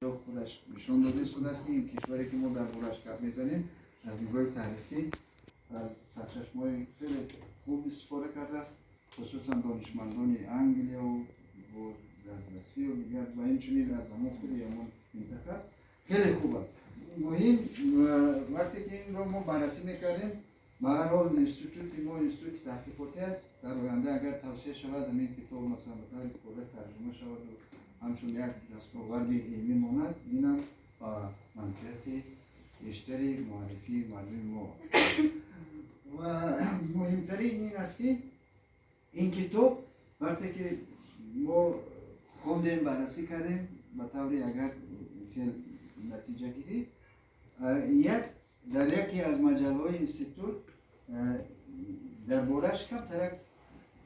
Худаш нишон дода истодааст, ки ин кишваре, ки мо дар борааш гап мезанем, аз нигоҳи таърихӣ аз сарчашмаҳои хеле хуб истифода кардааст, хусусан донишмандони Англияву аз Россию дигар ва инчунин аз ҳамон худи ҳамон минтақа хеле хуб аст. Муҳим, вақте ки инро мо баррасӣ мекардем, ба ҳар ҳол институти мо институти таҳқиқотӣ аст. Дар оянда агар тавсия шавад, ҳамин китоб, масалан, ба таври пурра тарҷума шаваду ҳамчун як дастоварди илмӣ монад, инам ба манфиати бештари муаррифии мардуми мо. Ва муҳимтарин ин аст, ки ин китоб, вақте ки мо хондем, баррасӣ кардем, ба таври агар хел натиҷагирӣ, як дар яке аз маҷаллаҳои институт дар борааш камтарак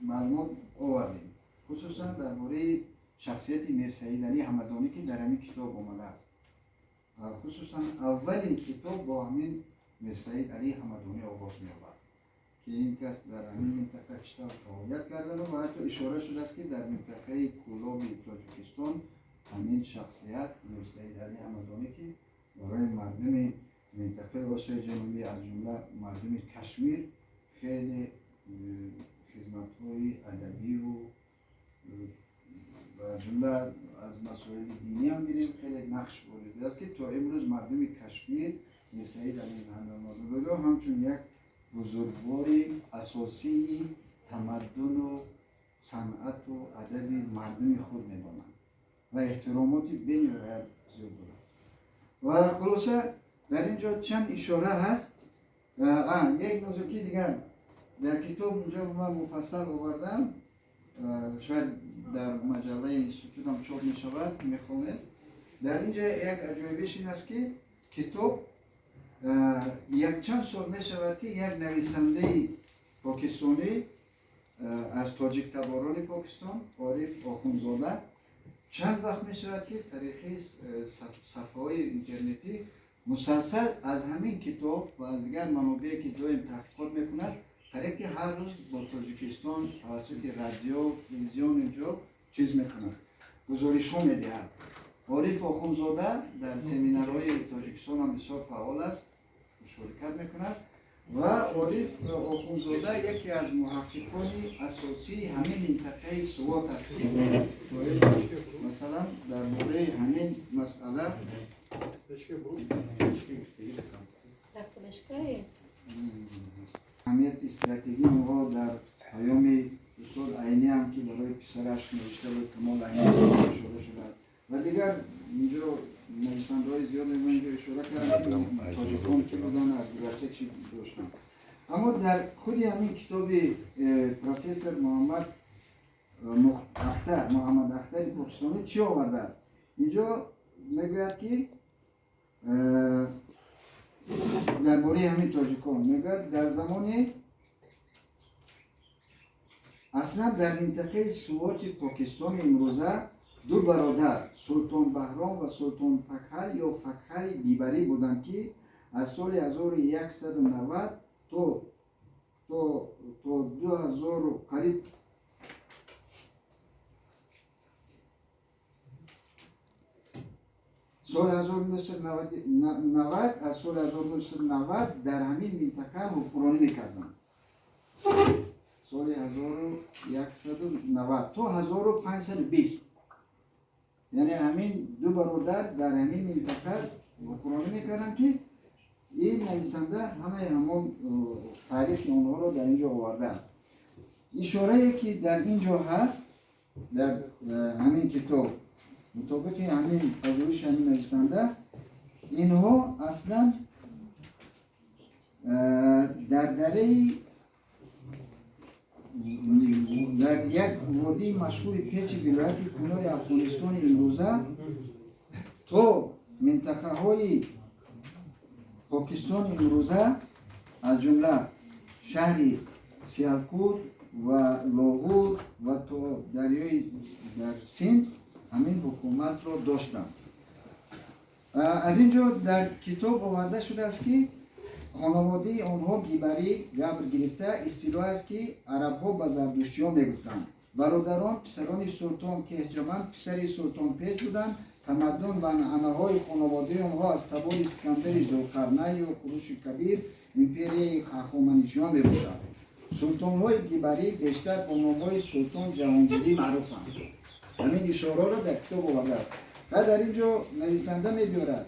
маълумот овардем, хусусан дар бораи шахсияти Мирсаид Алӣ Ҳамадонӣ, ки дар ҳамин китоб омадааст. Хусусан аввали китоб бо ҳамин Мирсаид Алӣ Ҳамадонӣ оғоз меёбад, ки ин кас дар ҳамин минтақа чӣ тавр фаъолият кардану ва ҳатто ишора шудааст, ки дар минтақаи Кӯлоби Тоҷикистон ҳамин шахсият Мирсаид Алӣ Ҳамадонӣ, ки барои мардуми минтақаи Осиёи Ҷанубӣ, аз ҷумла мардуми Кашмир, хеле хизматҳои адабиву аз ҷумла аз масоили динӣ ҳам гирем, хеле нақш боридааст, ки то имрӯз мардуми Кашмир Мирсаид Алӣ Ҳамадониро ҳамчун як бузургвори асосии тамаддуну санъату адаби мардуми худ медонанд ва эҳтиромоти бениҳоят зиёд доранд. Ва хулоса, дар ин ҷо чанд ишора ҳаст. Як нозукии дигар дар китоб унҷо ман муфассал овардам, шояд дар маҷаллаи институтам чоп мешавад, мехонед. Дар ин ҷо як аҷоибиш ин аст, ки китоб якчанд сол мешавад, ки як нависандаи покистонӣ аз тоҷиктаборони Покистон, Ориф Охунзода, чанд вақт мешавад, ки тариқи сафҳаҳои интернетӣ мусалсал аз ҳамин китоб ва аз дигар манобее, ки доим таҳқиқот мекунад, қариб ки ҳар рӯз бо Тоҷикистон тавассути радио, телевизион инҷо чиз мекунад, гузоришҳо медиҳад. Ориф Охунзода дар семинарҳои Тоҷикистон ҳам бисёр фаъол аст, мушорикат мекунад ва Ориф Охунзода яке аз муҳаққиқони асосии ҳамин минтақаи Сувот аст, ки масалан дар бораи ҳамин масъала аҳамияти стратегии онҳо дар паёми устод Айнӣ ҳам, ки барои писараш навишта буд, Камол Айнӣ, ишора шудааст ва дигар инҷо нависандаҳои зиёд ман инҷо ишора кардам, ки тоҷикон ки буданд, аз гузашта чӣ доштанд. Аммо дар худи ҳамин китоби профессор Муҳаммад Ахтар, Муҳаммад Ахтари покистонӣ чӣ овардааст? Инҷо мегӯяд, ки дар бораи ҳамин тоҷикон мегӯяд, дар замони аслан дар минтақаи Сувоти Покистони имрӯза ду бародар, Султон Баҳром ва Султон Факҳал ё Факҳали Бибарӣ буданд, ки аз соли 1190 то 2000 қариб соли 1990, аз соли 1990 дар ҳамин минтақа ҳукмронӣ мекарданд, соли 1190 то 1520, яъне ҳамин ду бародар дар ҳамин минтақа ҳукмронӣ мекарданд, ки ин нависанда ҳамаи ҳамон таърихи онҳоро дар ин ҷо овардааст. Ишорае, ки дар ин ҷо ҳаст, дар ҳамин китоб, мутобиқи ҳамин пажӯҳиши ҳамин нависанда, инҳо аслан дар дараи, дар як водии машҳури Печи вилояти Кунори Афғонистони имрӯза то минтақаҳои Покистони имрӯза, аз ҷумла шаҳри Сиалкут ва Лоғур ва то дарёи дар Синд ҳамин ҳукуматро доштанд. Аз ин ҷо дар китоб оварда шудааст, ки хонаводаи онҳо гибарӣ габр гирифта, истилоҳ аст, ки арабҳо ба зардуштиён мегуфтанд. Бародарон писарони Султон Кеҳҷаман, писари Султон Печ буданд. Тамаддун ва анъанаҳои хонаводаи онҳо аз табори Искандари Зулқарнай ё Куруши Кабир, империяи Ҳахоманишиён мебошад. Султонҳои гибарӣ бештар бо номҳои Султон Ҷаҳонгирӣ маъруфанд. Ҳамин ишораро дар китоб овардааст. Ва дар ин ҷо нависанда мебиёрад: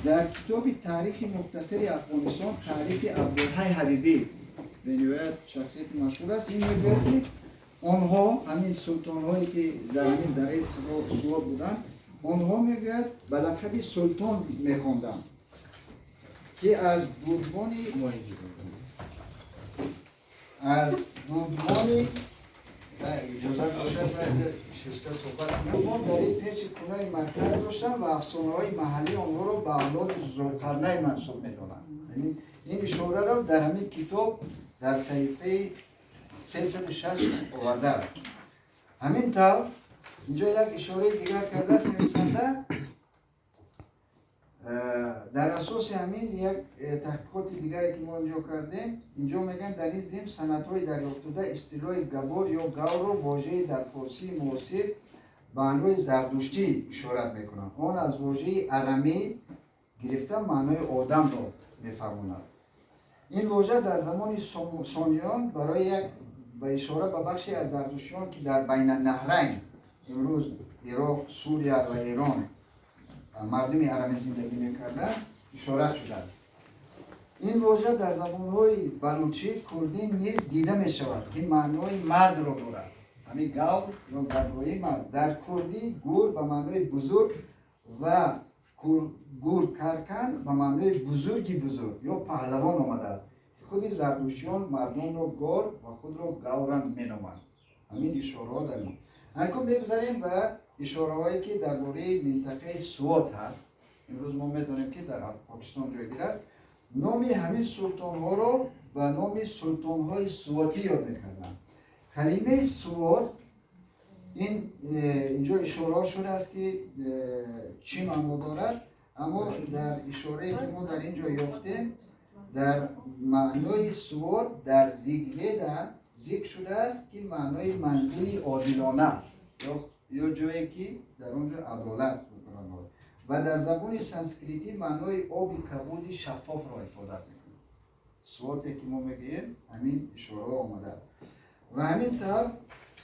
дар китоби Таърихи мухтасари Афғонистон таърихи Абдулҳай Ҳабибӣ, бениҳоят шахсияти машҳур аст, ин мегӯяд, ки онҳо ҳамин султонҳое ки дар ҳамин дараи Суот буданд, онҳо мегӯяд ба лақаби султон мехонданд, ки аз дудмони иҷозат бошад шишта суҳбат кунам. Дар ин печи кунаи марказ доштанд ва афсонаҳои маҳаллӣ онҳоро ба авлоди Зулқарнай мансуб медонанд. Ин ишораро дар ҳамин китоб дар саҳифаи 306 овардааст. Ҳамин тавр инҷо як ишораи дигар кардааст нависанда. Дар асоси ҳамин як таҳқиқоти дигаре ки мо инҷо кардем, инҷо мегӯянд дар ин зимн санадҳои дарёфтшуда истилоҳи габор ё гаврро вожаи дар форсии муосир ба маънои зардуштӣ ишорат мекунанд. Он аз вожаи арамӣ гирифта маънои одамро мефармонад. Ин вожа дар замони сониён барои як ба ишора ба бахше аз зардуштиён ки дар Байналнаҳрайн, имрӯз Ироқ, Сурия ва Эрон, мардуми арамӣ зиндагӣ мекарданд, ишора шудааст. Ин вожа дар забонҳои балучӣ, курдӣ низ дида мешавад, ки маънои мардро дорад. Ҳамин гавр ё габрои мард. Дар курдӣ гур ба маънои бузург ва гур каркан ба маънои бузурги бузург ё паҳлавон омадааст. Худи зардуштиён мардонро гор ва худро гавран меноманд. Ҳамин ишораҳо дар ин. Акнун мегузарем ба ишораҳое ки дар бораи минтақаи Суот ҳаст. Имрӯз мо медонем ки дар Покистон ҷойгир аст. Номи ҳамин султонҳоро ба номи султонҳои суотӣ ёд мекарданд. Калимаи суот ин инҷо ишораҳо шудааст ки чӣ маъно дорад, аммо дар ишорае ки мо дар ин ҷо ёфтем, дар маънои суот дар Ригведа зикр шудааст, ки маънои манзили одилона ё ҷое ки дар он ҷо адолат ҳукмрон, ва дар забони санскритӣ маънои оби кабуди шаффофро ифода мекунад. Суоте ки мо мегӯем ҳамин ишораҳо омадааст. Ва ҳамин тавр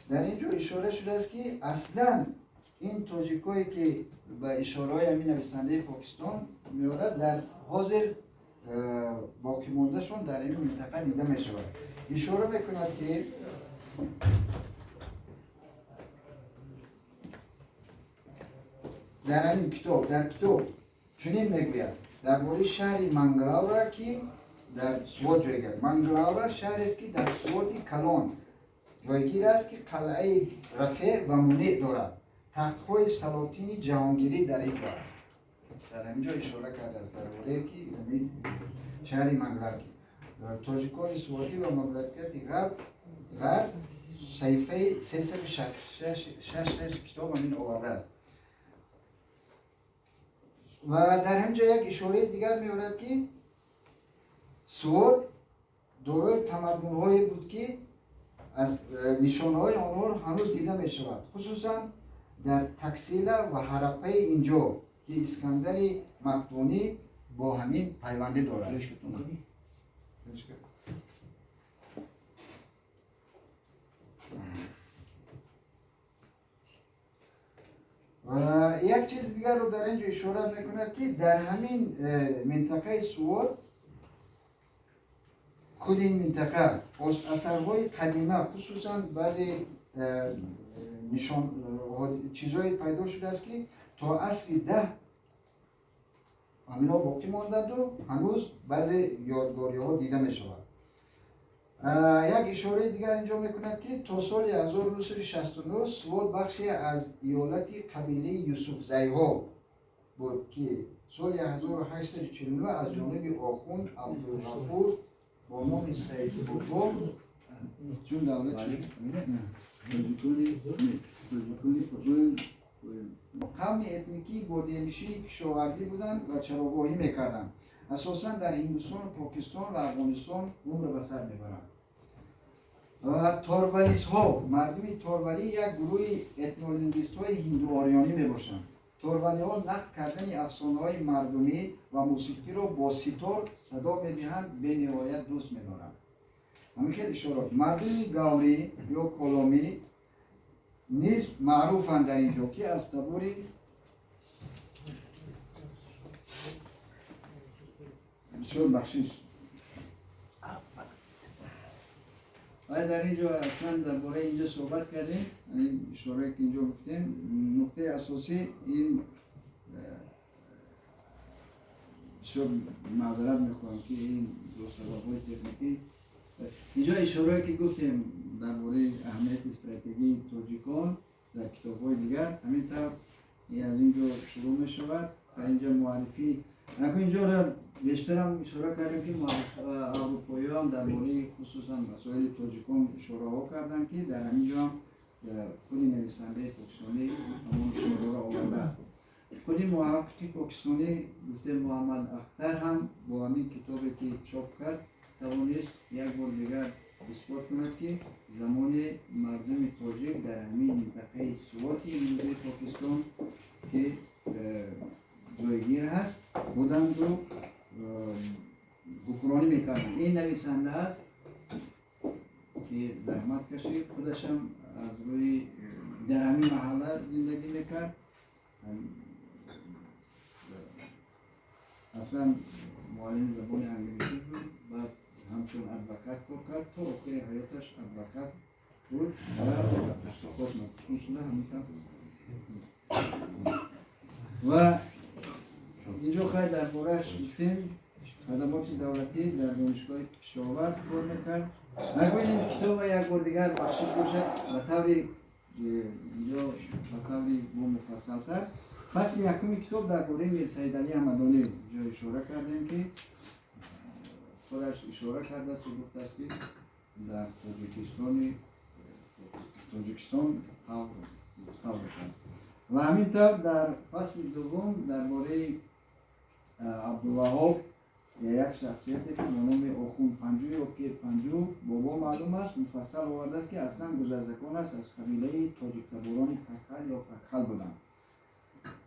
дар ин ҷо ишора шудааст, ки аслан ин тоҷикое ки ба ишораҳои ҳамин нависандаи Покистон меорад, дар ҳозир боқимондашон дар ин минтақа дида мешавад. Ишора мекунад, ки дар ҳамин китоб, дар китоб чунин мегӯяд дар бораи шаҳри Манглаура, ки дар Суот ҷойгир. Манглаура шаҳрест, ки дар Суоти калон ҷойгир аст, ки қалъаи рафеъ ва мунеъ дорад. Тахтҳои салотини ҷаҳонгирӣ дар ин ҷо аст. Дар ҳамин ҷо ишора кардааст дар бораe ки ҳамин шаҳри Манглаура тоҷикони суотӣ ва мамлакати ғарб саҳифаи 366 китоб ҳамин овардааст. Ва дар ҳамин ҷо як ишораи дигар меорад, ки Суот дорои тамаддунҳое буд, ки аз нишонаҳои онҳо ҳанӯз дида мешавад, хусусан дар Таксила ва Ҳараппаи инҷо, ки Искандари Мақдунӣ бо ҳамин пайвандӣ дорад. Ва як чиз дигарро дар ин ҷо ишора мекунад, ки дар ҳамин минтақаи Суот, худи ин минтақа асарҳои қадима, хусусан баъзе чизҳое пайдо шудааст, ки то асри 10 ҳаминҳо боқӣ монданду ҳанӯз баъзе ёдгориҳо дида мешавад. Як ишораи дигар инҷо мекунад, ки то соли 1969 Суот бахше аз иёлати қабилаи Юсуфзайҳо буд, ки соли 1849 аз ҷониби охунд Абдулғафур бо номи Сайфбобо чун давлат қавми этникии бодиянишини кишоварзӣ буданд ва чарогоҳӣ мекарданд. Асосан дар Ҳиндустон, Покистон ва Афғонистон умр ба сар мебаранд. Ва торвалисҳо, мардуми торвалӣ як гурӯҳи этнолингвистҳои ҳиндуориёнӣ мебошанд. Торваниҳо нақл кардани афсонаҳои мардумӣ ва мусиқиро бо ситор садо медиҳанд, бениҳоят дӯст медоранд. Ҳамин хел ишорот. Мардуми гаврӣ ё коломӣ низ маъруфанд дар ин ҷо, ки аз табори бисёр бахшиш. Ва дар ин ҷо аслан дар бораи инҷо суҳбат кардем, ин ишорае ки инҷо гуфтем, нуқтаи асосӣ ин бисёр маъзарат мехоҳам ки ин бо сабабҳои техникӣ инҷо ишорае ки гуфтем дар бораи аҳамияти стратегии тоҷикон дар китобҳои дигар ҳамин тавр аз ин ҷо шурӯъ мешавад. Дар инҷо муаррифӣ инҷоро бештарам ишора кардем ки аврупоиён дар бораи хусусан масоили тоҷикон ишораҳо карданд, ки дар ҳамин ҷо ҳам худи нависандаи покистонӣ ҳамон ишораро овардааст. Худи муҳаққиқи покистонӣ гуфтем Муҳаммад Ахтар ҳам бо ҳамин китобе ки чоп кард тавонист як бор дигар исбот кунад, ки замони мардуми тоҷик дар ҳамин минтақаи Суоти имрӯзаи Покистон ки ҷойгир ҳаст буданду ҳукмронӣ мекарданд. Ин нависанда аст ки заҳмат кашид, худашам аз рӯи дар ҳамин маҳалла зиндагӣ мекард. Аслан муаллими забони англисӣ буд, баъд ҳамчун адвокат кор кард, то охири ҳаёташ адвокат буд ва таҳқиқот машғул шуда ҳамин тавр. Ва инҷо хай дар борааш гуфтем, хадамоти давлатӣ дар донишгоҳи Пешовар кор мекард. Нагӯед ин китоба як бор дигар бахшиш бошад ба таври инҷо ба таври бо муфассалтар. Фасли якуми китоб дар бораи Мирсаидалӣ Ҳамадонӣ инҷо ишора кардем, ки худаш ишора кардааст ва гуфтааст, ки дар Тоҷикистон қавр аст. Ва ҳамин тавр дар фасли дуввум дар бораи Абдуваҳоб як шахсияте ки бо номи Охун Панҷу ё Пир Панҷу бобо маълум аст, муфассал овардааст, ки аслан гузарзакон аст, аз қабилаи тоҷиктаборони Какал ё Факхал буданд,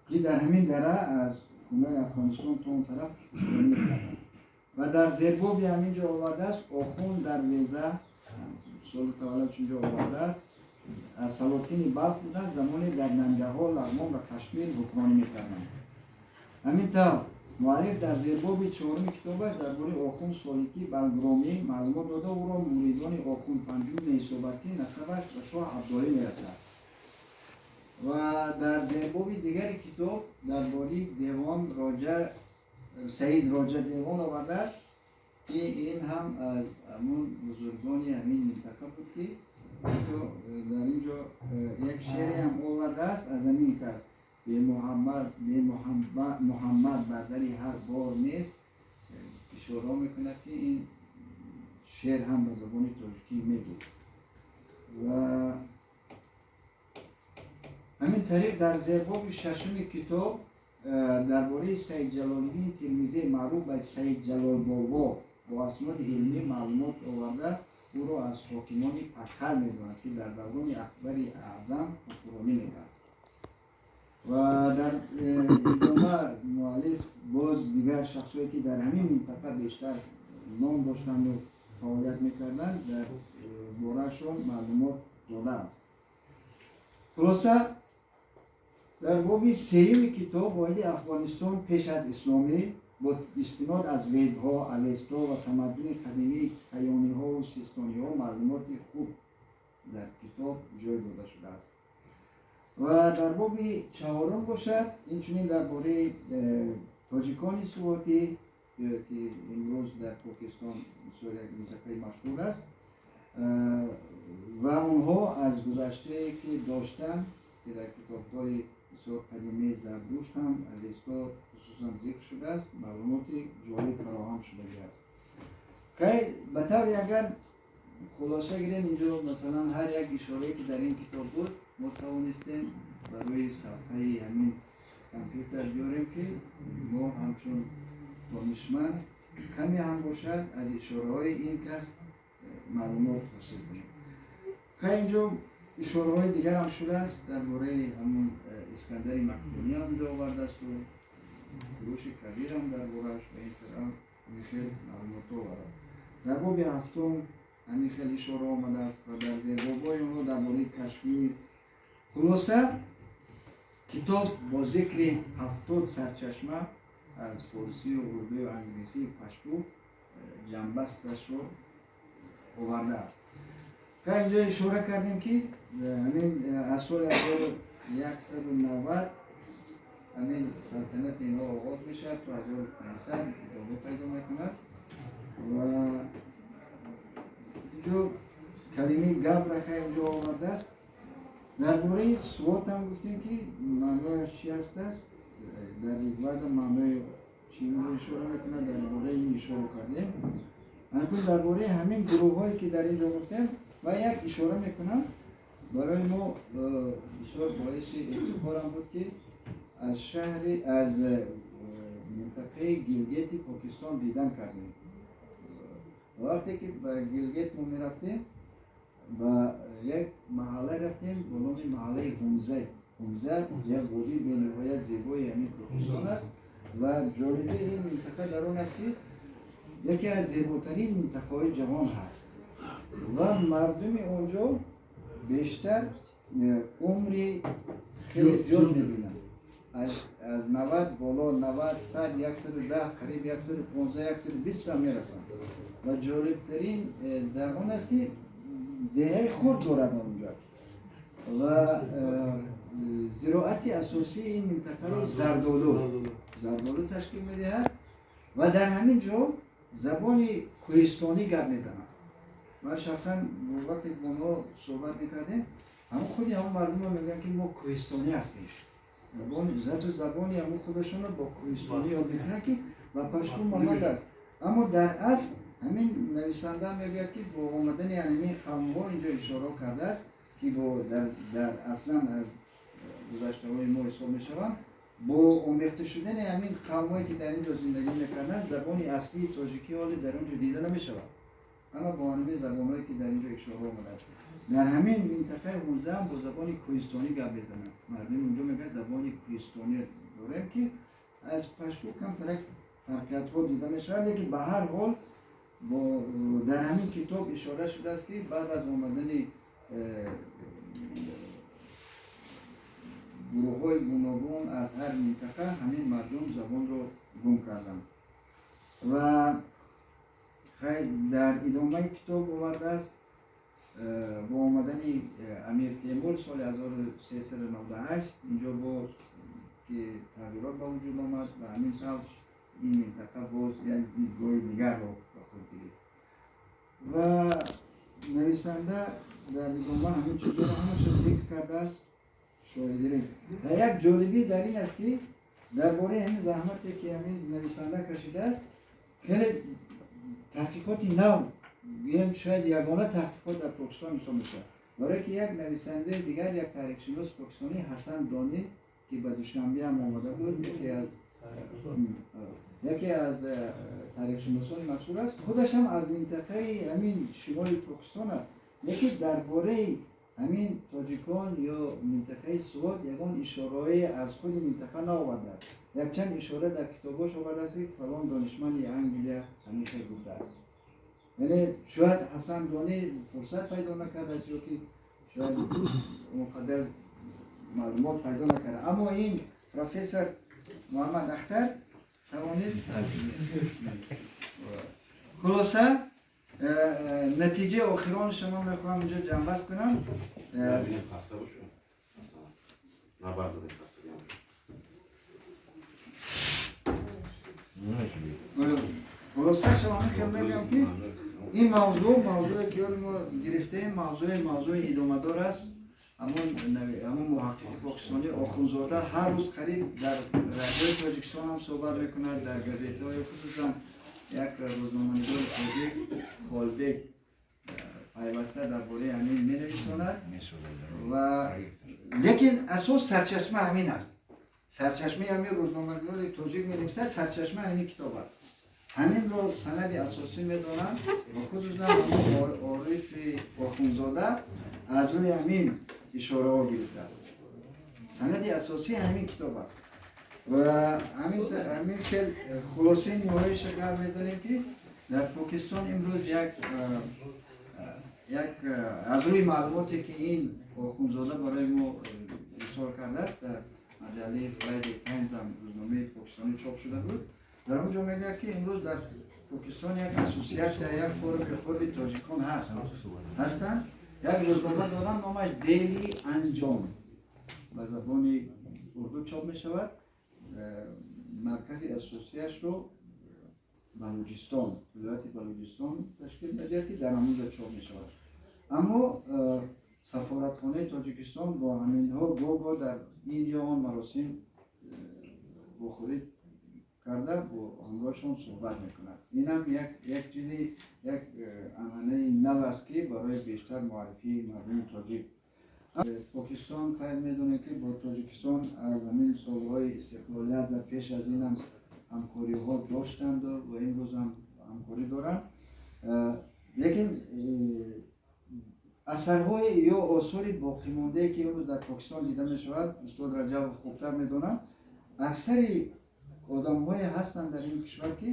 ки дар ҳамин дара аз кунаи Афғонистон то он тараф ҳукмронӣ мекарданд. Ва дар зербоби ҳамин ҷо овардааст Охун дар Веза соли таваллудаш инҷо овардааст, аз Салотини Балх буданд, замоне дар Нангаҳор, Лағмон ва Кашмир ҳукмронӣ мекарданд. Ҳамин тавр муаллиф дар зербоби чоруми китобаш дар бораи Охун Соликӣ Балгромӣ маълумот дода, ӯро муридони Охун Панҷум меҳисобад, ки насабаш ба шоҳ Абдолӣ мерасад. Ва дар зербоби дигари китоб дар бораи Девон Роҷа Саид Роҷа Девон овардааст, ки ин ҳам аз ҳамон бузургони ҳамин минтақа буд, ки дар ин ҷо як шеъре ҳам овардааст аз ҳамин кас: бе Муҳаммад бар дари ҳар бор нест. Ишора мекунад, ки ин шеър ҳам ба забони тоҷикӣ мегуфт. Ва ҳамин тариқ дар зербоби шашуми китоб дар бораи Саид Ҷалолиддин Термизӣ маъруф ба Саид Ҷалол бобо бо асноди илмӣ маълумот оварда, ӯро аз ҳокимони Пакхал медонад, ки дар даврони Акбари Аъзам ҳукмронӣ мекард. Ва дар идома муаллиф боз дигар шахсҳое ки дар ҳамин минтақа бештар ном доштанду фаъолият мекарданд, дар бораашон маълумот додааст. Хулоса дар боби сеюми китоб воиди Афғонистон пеш аз исломӣ бо истинод аз Ведҳо, Авесто ва тамаддуни қадимии каёниҳову систониҳо маълумоти хуб дар китоб ҷой дода шудааст. Ва дар боби чаҳорум бошад, инчунин дар бораи тоҷикони Суотӣ, ки имрӯз дар Покистон бисёр як минтақаи машҳур аст, ва онҳо аз гузаштае ки доштанд, ки дар китобҳои бисёр қадимии Зардушт ҳам Авесто хусусан зикр шудааст, маълумоти ҷолиб фароҳам шудагиаст. Хай ба тавре агар хулоса гирем, инҷо масалан ҳар як ишорае ки дар ин китоб буд, мо тавонистем барои сафҳаи ҳамин компютер биёрем, ки мо ҳамчун донишманд каме ҳам бошад аз ишораҳои ин кас маълумот ҳосил кунем. Хай инҷо ишораҳои дигар ҳам шудааст дар бораи ҳамун Искандари Макдонӣ ҳам инҷо овардааст ва Куруши Кабир ҳам дар борааш ба ин тараф ҳамин хел маълумотҳо овард. Дар боби ҳафтум ҳамин хел ишора омадааст ва дар зербобҳои онҳо дар бораи Кашмир. Хулоса, китоб бо зикри 70 сарчашма аз форсию урдую англисию пашту ҷамъбасташро овардааст. Ка инҷо ишора кардем, ки ҳамин аз соли 1190 ҳамин салтанати инҳо оғоз мешавад, то 1500 идома пайдо мекунад. Ва инҷо калимаи габраха инҷо овардааст. Дар бораи Свот ҳам гуфтем, ки маънояш чи ҳастааст. Дар Ригведа маънои чиро ишора мекунад, дар бораи ин ишора кардем. Акнун дар бораи ҳамин гурӯҳҳое, ки дар ин ҷо гуфтем, ва як ишора мекунам. Барои мо бисёр боиси ифтихорам буд, ки аз шаҳри, аз минтақаи Гилгети Покистон дидан кардем. Вақте ки ба Гилгет мо мерафтем, ба як маҳалла рафтем бо номи маҳаллаи Ҳунза. Ҳунза як водии бениҳоят зебои ҳамин Покистон аст ва ҷолибаи ин минтақа дар он аст, ки яке аз зеботарин минтақаҳои ҷаҳон ҳаст ва мардуми онҷо бештар умри хеле зиёд мебинанд, аз 90 боло, 90, 100, 110, қариб 115, 120 ҳам мерасанд. Ва ҷолибтарин дар он аст, ки деҳаи хурд дорад онҷо ва зироати асосии ин минтақаро зардолу ташкил медиҳад ва дар ҳамин ҷо забони кӯҳистонӣ гап мезананд. Ман шахсан вақте бо онҳо суҳбат мекардем, ҳамон худи ҳамон мардумо мегӯянд, ки мо кӯҳистонӣ ҳастем. Зату забони ҳамон худашонро бо кӯҳистонӣ ёд мекунанд, ки ба пашту монанд аст. Аммо дар асл ҳамин нависанда мегӯяд, ки бо омадани ҳамин қавмҳо, инҷо ишора кардааст, ки бо дар аслан аз гузаштаҳои мо ҳисоб мешаванд, бо омехта шудани ҳамин қавмҳое, ки дар ин ҷо зиндагӣ мекарданд, забони аслии тоҷикӣ ҳоле дар он ҷо дида намешавад, аммо бо ҳамин забонҳое, ки дар ин ҷо ишора омадааст. Дар ҳамин минтақаи Ҳунза ҳам бо забони кӯҳистонӣ гап мезананд мардум. Унҷо мегӯяд, забони кӯҳистонӣ дорем, ки аз пашту камтарак фарқиятҳо дида мешавад. Лекин ба ҳар ҳол бо дар ҳамин китоб ишора шудааст, ки баъд аз омадани гурӯҳҳои гуногун аз ҳар минтақа, ҳамин мардум забонро гум карданд. Ва дар идомаи китоб овардааст, бо омадани Амир Темур соли 1398 инҷо боз ки тағйирот ба вуҷуд омад ва ҳамин тавр ин минтақа боз як дидгоҳи дигарро ба худ гирифт. Ва нависанда дар идома ҳамин чизҳоро ҳамаша зикр кардааст. Шоҳидирӣ ва як ҷолибӣ дар ин аст, ки дар бораи ҳамин заҳмате, ки ҳамин нависанда кашидааст, хеле таҳқиқоти нав, гӯем, шояд ягона таҳқиқот дар Покистон ҳисоб мешавад, барое ки як нависандаи дигар, як таърихшинос покистонӣ, Ҳасан Донӣ, ки ба Душанбе ҳам омада буд, яке аз таърихшиносони машҳур аст, худаш ҳам аз минтақаи ҳамин шимоли Покистон аст, лекин дар бораи ҳамин тоҷикон ё минтақаи Свот ягон ишораҳое аз худи минтақа наовардааст. Якчанд ишора дар китобҳош овардааст, ки фалон донишманди Англия ҳамин хел гуфтааст. Яъне шояд Ҳасан Донӣ фурсат пайдо накардааст ё ки шояд он қадар маълумот пайдо накарда, аммо ин профессор Муҳаммад Ахтар тавонист. Хулоса, натиҷаи охирон шумо мехоҳам инҷо ҷамъбаст кунам. Бинем, хаста бошу. Набардорем, хастагӣ. Хулоса, шумо хел мегӯям, ки ин мавзӯъ, мавзӯе ки ҳоло мо гирифтаем, мавзӯи идомадор аст. Ҳамон муҳаққиқи покистонӣ Охунзода ҳар рӯз қариб дар радиои Тоҷикистон ҳам суҳбат мекунад, дар газетаҳои, хусусан як рӯзноманигори тоҷик Холбек пайваста дар бораи ҳамин менависонад. Ва лекин асос сарчашма ҳамин аст. Сарчашмаи ҳамин рӯзноманигори тоҷик менависад, сарчашма ҳамин китоб аст. Ҳаминро санади асосӣ медонанд ва хусусан ҳамон Орифи Охунзода аз рӯи ҳамин ишораҳо гирифтааст. Санади асосӣ ҳамин китоб аст ва ҳамин хел хулосаи ниҳоиша гап мезанем, ки дар Покистон имрӯз як аз рӯи маълумоте, ки ин Охунзода барои мо ирсол кардааст, дар маҷаллаи Friday Times ҳам, рӯзномаи покистонӣ, чоп шуда буд. Дар он ҷо мегӯяд, ки имрӯз дар Покистон як ассотсиатсия, як форуми хурди тоҷикон ҳастанд. Як рӯзнома доранд, номаш Дейли Анҷом, ба забони урду чоп мешавад. Маркази асосияшро Балуҷистон, вилояти Балуҷистон ташкил медиҳад, ки дар ҳамонҷо чоп мешавад. Аммо сафоратхонаи Тоҷикистон бо ҳаминҳо гоҳ-гоҳ дар ин ё он маросим вохӯрӣ карда, бо ҳамроҳшон суҳбат мекунад. Инам як чизи, як анъанаи нав аст, ки барои бештар муаррифии мардуми тоҷик. Покистон, хайр, медонем, ки бо Тоҷикистон аз ҳамин солҳои истиқлолият ва пеш аз инам ҳамкориҳо доштанд ва имрӯз ҳам ҳамкорӣ доранд, лекин асарҳои ё осори боқимондае, ки имрӯз дар Покистон дида мешавад, устод Раҷабов хубтар медонад, аксари одамҳое ҳастанд дар ин кишвар, ки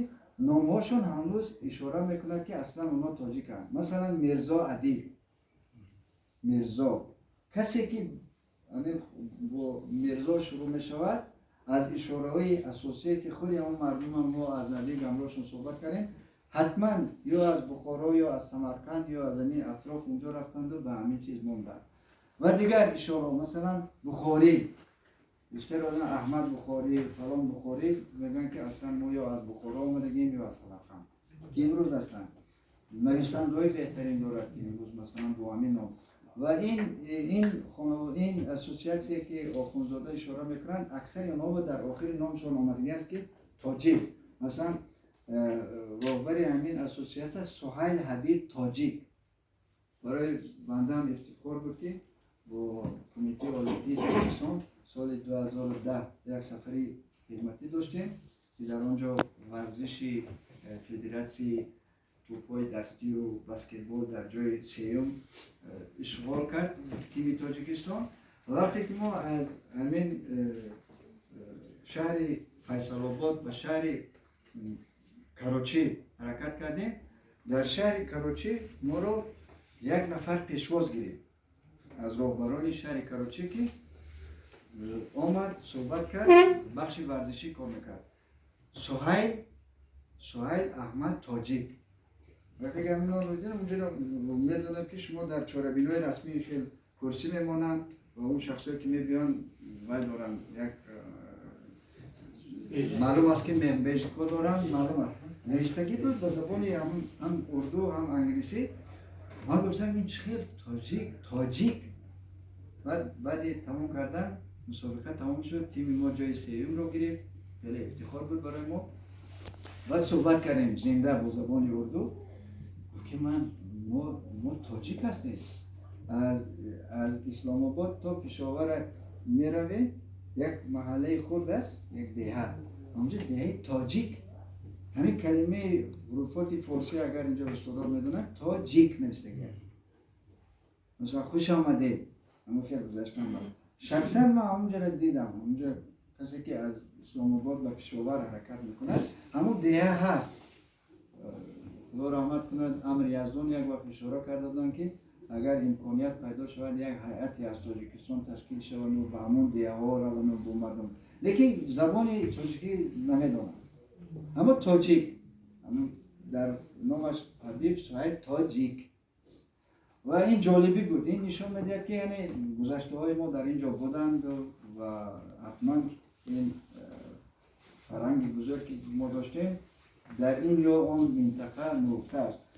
номҳошон ҳанӯз ишора мекунад, ки аслан онҳо тоҷиканд. Масалан, Мирзо Адиб, Мирзо, касе ки бо Мирзо шурӯъ мешавад, аз ишораҳои асосие, ки худи ҳамон мардумам мо аз наздик ҳамроҳшон суҳбат кардем, ҳатман ё аз Бухоро, ё аз Самарқанд, ё аз ҳамин атроф унҷо рафтанду ба ҳамин чиз монданд. Ва дигар ишораҳо, масалан, Бухорӣ, бештар одам Аҳмад Бухорӣ, фалон Бухорӣ мегӯянд, ки аслан мо ё аз Бухоро омадагем, ё аз Самарқанд, ки имрӯз ҳастанд, нависандаҳои беҳтарин дорад, ки имрӯз масалан бо ҳамин ном. Ва ин ассотсиатсия, ки Охунзода ишора мекунанд, аксари онҳо дар охири номшон омадагӣ аст, ки тоҷик. Масалан, роҳбари ҳамин ассотсиатсия Суҳайл Ҳабиб Тоҷик. Барои бандаам ифтихор буд, ки бо Кумитаи Олимпии Тоҷикистон соли 2010 як сафари хидматӣ доштем, ки дар он ҷо варзиши федератсияи тӯбҳои дастию баскетбол дар ҷои сеюм ишғол кард тими Тоҷикистон. Ва вақте ки мо аз ҳамин шаҳри Файсалобод ба шаҳри Карочӣ ҳаракат кардем, дар шаҳри Карочӣ моро як нафар пешвоз гирифт аз роҳбарони шаҳри Карочӣ, ки омад, суҳбат кард, бахши варзишӣ кор мекард, Суҳайл Аҳмад Тоҷик. Вақте ки ҳаминро дидам, унҷо медонад, ки шумо дар чорабиниҳои расмӣ хел курсӣ мемонанд ва он шахсое, ки мебиёнд, вай доранд, як маълум аст, ки бейджикҳо доранд, маълум аст, навиштагӣ буд ба забони ҳам урду, ҳам англисӣ. Ман гуфтам, ин чӣ хел тоҷик, тоҷик. Баъди тамом кардан, мусобиқа тамом шуд, тими мо ҷои сеюмро гирифт, хеле ифтихор буд барои мо. Баъд суҳбат кардем зинда бо забони урду. Гуфт, ки ман мо тоҷик ҳастем, аз Исломобод то Пешовара меравем, як маҳаллаи хурд аст, як деҳа, ҳамонҷо деҳаи тоҷик. Ҳамин калимаи ҳуруфоти форсӣ, агар инҷо устодон медонанд, тоҷик навиштагиа. Масалан, хуш омадед, ҳамон хел гузаштан. Шахсан ман ҳамонҷоро дидам. Ҳамонҷо касе, ки аз Исломобод ба Пешовар ҳаракат мекунад, ҳамон деҳа ҳаст. Худо раҳмат кунад, Амр Яздон як вақт ишора карда буданд, ки агар имконият пайдо шавад, як ҳайате аз Тоҷикистон ташкил шавану ба ҳамон деҳаҳо равану бо мардум, лекин забони тоҷикӣ намедонам, аммо тоҷик дар номаш Ҳабиб Суҳайл Тоҷик. Ва ин ҷолибӣ буд. Ин нишон медиҳад, ки яъне гузаштаҳои мо дар ин ҷо буданд ва ҳатман ин фарҳанги бузург, ки мо доштем, дар ин ё он минтақа нуфта аст.